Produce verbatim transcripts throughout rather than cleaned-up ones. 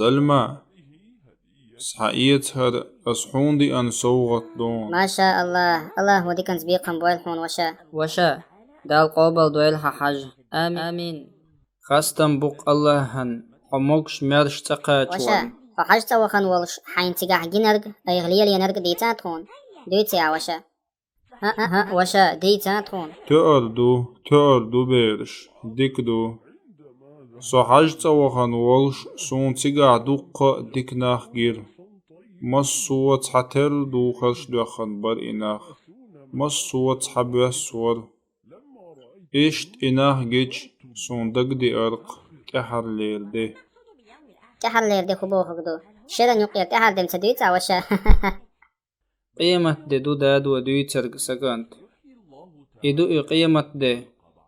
Салма, схьаэца хӀара, ас хьуна диъана совгӀат ду. Маша Аллах, Аллахо диканца бекхам бойла хьуна, ваша. Ваша, Дала къобалдойла хьа хьаж. Амин. Амин. Хастам бу-кх Аллахьан, хьо могуш-маьрша цӀа кхача волу. Ваша, хьо хьажцӀа вахана волуш, хьайна цигахь гинарг, айхьа лелийнарг дийцад тхуна? Дуьйций ахь, ваша. ХӀаъ, хӀаъ, ваша, дийцад тхуна. Тоьар ду, тоьар ду, бераш, дика ду. Со хьажцӀа вахана волуш, суна цигахь дуккха а дика нах гира. Массо а цхьатерра духарш доьхна бара и нах. Массо а цхьабоьсса вара. Иштта и нах гича, суна дагадеара-кх тӀаьхьарлера де. ТӀаьхьарлера де хӀун бохург ду? Шеран юккъера тӀаьхьарде ма ца дуьйцу ахь, ваша. Къематде ду дадо дуьйцург, сан кӀант. И ду и къематде,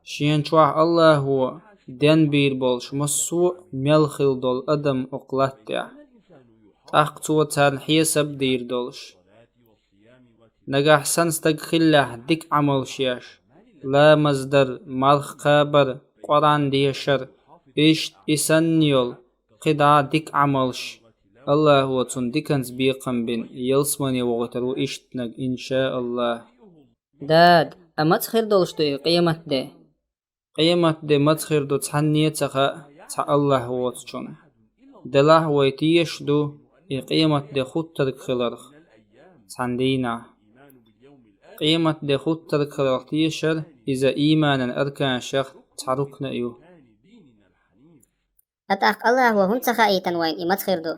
шен чохь Аллахо денбийр болуш массо а мел хилла долу адам окху латта тӀехь. ТӀаккха цо царна хьесап а дийр долуш. Нагахь санна стаг хиллехь дика Ӏамалш еш, ламаз дар, малх кхабар, Къуръан дешар, иштта и санна йолу кхидӀа а дика Ӏамалш, Аллахо цунна диканца бекхам бина, ялсамане вохуьйтур ву иштаниг, иншааллах. Дада, а маца хир долуш ду и къематде? Къематде маца хир ду, цхьанне а ца хаьа цхьа Аллах воцучунна. Делахь вай тешаш ду и къематде хуттарг хиларх цхьана дийнахь. Къематде хуттарг хиларх тешар, иза ийманан арканашах цхьа рукна а ю. ТӀаккха Аллахо хӀунда ца хаийтина вайна и маца хир ду?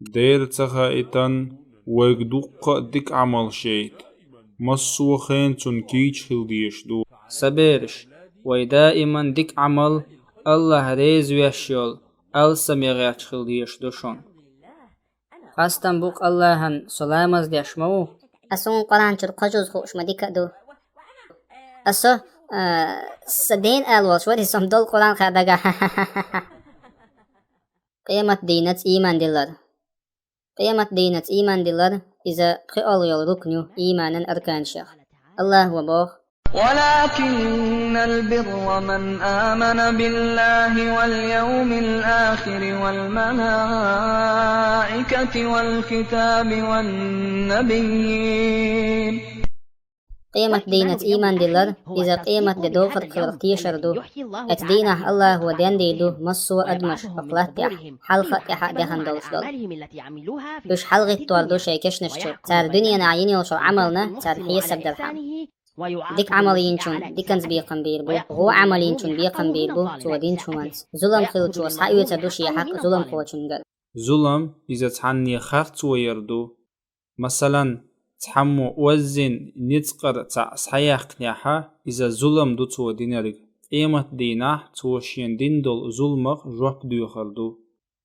Дера ца хаийтина, вайга дуккха а дика Ӏамалш яйта. Массо а хенахь цунна кийча хила дезаш ду. Сан бераш, вай даиман дика Ӏамал, Аллах реза веш йолу, алсаме гӀерташ хила дезаш ду шуна. Хастам бу-кх Аллахьан, со ламаз деш ма ву. Ас хьуна Къуръан чуьра кхо жуз хууш ма дика а ду. Ас со, а, сан ден ала волуш вара, со-м долу Къуръан хаа дагахь. Къематдийнаца ийман дилар. Къематдийнаца ийман дилар, иза пхиолгӀа йолу рукн ю ийманан арканашех. Аллахо боху: ولكن البر من آمن بالله واليوم الآخر والملائكة والكتاب والنبيين. Къематдийнаца ийман дилар, иза къематде дохург хиларх тешар ду. Оцу дийнахь Аллахо дендийр ду массо а адамаш окху латта тӀехь, хьалха а, тӀаьхьа а дехна долуш долу. Уьш хьалагӀиттор ду шайн кешнаш чуьра, цара дуьненахь йина йолчу Ӏамална царна хьесап дархьама. Дика Ӏамал йинчунна диканца бекхам бийр бу, гӀо Ӏамал йинчунна бекхам бийр бу цо динчу хӀуманца. Зулам хиллачо схьаоьцур ду шен хьакъ зуламхочунгара. Зулам иза цхьанне харцо яр ду. Масалан, цхьаммо оззина ницкъара цхьаъ схьаяьккхинехь, иза зулам ду цо динарг. Къематдийнахь цо шена дина долу зуламах жоп доьхур ду.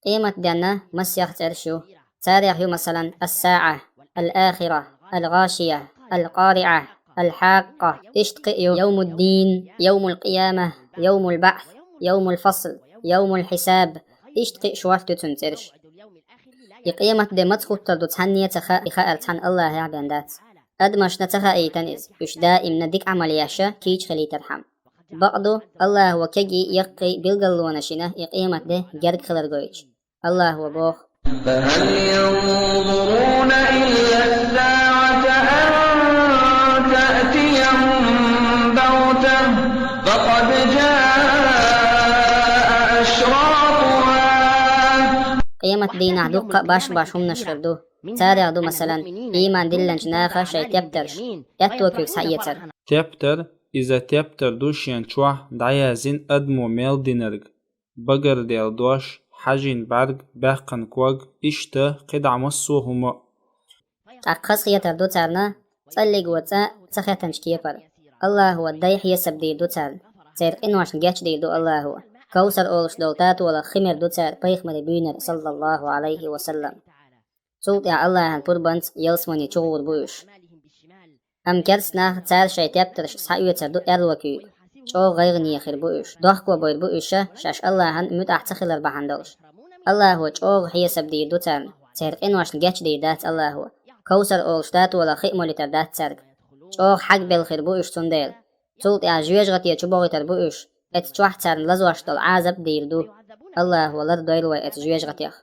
Къематденна масех цӀераш ю. Царех ю, масалан, الساعة، الآخرة، الغاشية، القارعة، الحاقة. Иштта кхин а ю: يوم الدين، يوم القيامة، يوم البعث، يوم الفصل، يوم الحساب. Иштта кхин а шорта ю цуьнан цӀераш. И къематде маца хуттур ду цхьанне а ца хаьа, и хаар цхьана Аллахьехь бен дац. Адамашна ца хаийтина иза, уьш даимна дика Ӏамал еш кийча хилийтархьама. Бакъ ду, Аллахо кегий, яккхий билгалонаш йина и къематде герга хилар гойтуш. Аллахо боху: فهل ينظرون إلا الساعة أن تأتيهم بغتة فقد جاء أشراطها. Къематдийнахь дуккха а баш-баш хӀуманаш хир ду. Царех ду, масалан, ийман диллинчу наха шайн тептарш, аьтто куьйга схьаэцар. Тептар, иза тептар ду шен чохь дӀаязйина адамо мел динарг: багардаьлла дош, хьажийна бӀаьрг, баьккхина ког, иштта кхидӀа массо а хӀума а. ТӀаккха хазахетар ду царна цӀаллиго цӀа ца хетанчу кепара. Аллахо дай хьесап дийр ду царна, церан къиношна гечдийр ду Аллахо. Кавсар олуш долу татолах хи мер ду цара пайхамаре буьйнар, саллаллаху Ӏалайхи ва саллам. Цул тӀаьхьа Аллахьан пурбанца ялсамане чугӀур бу уьш. Амма керста нах, цара шайн тептарш схьаоьцур ду аьрру куьйга. ЧӀогӀа гӀайгӀане хир бу уьш. Дохко бойр бу уьш, шаьш Аллахьан муьтӀахь ца хилар бахьана долуш. Аллахо чӀогӀа хьесап дийр ду царна. Церан къиношна гечдийр дац Аллахо. Кавсар олуш татолах хи а молуьйтур дац цаьрга. ЧӀогӀа хьагбелла хир бу уьш цундела. Цул тӀаьхьа жоьжахате чубохуьйтур бу уьш. Оцу чохь царна лазош долу Ӏазап а дийр ду. Аллахо лардойла вай оцу жоьжахатех.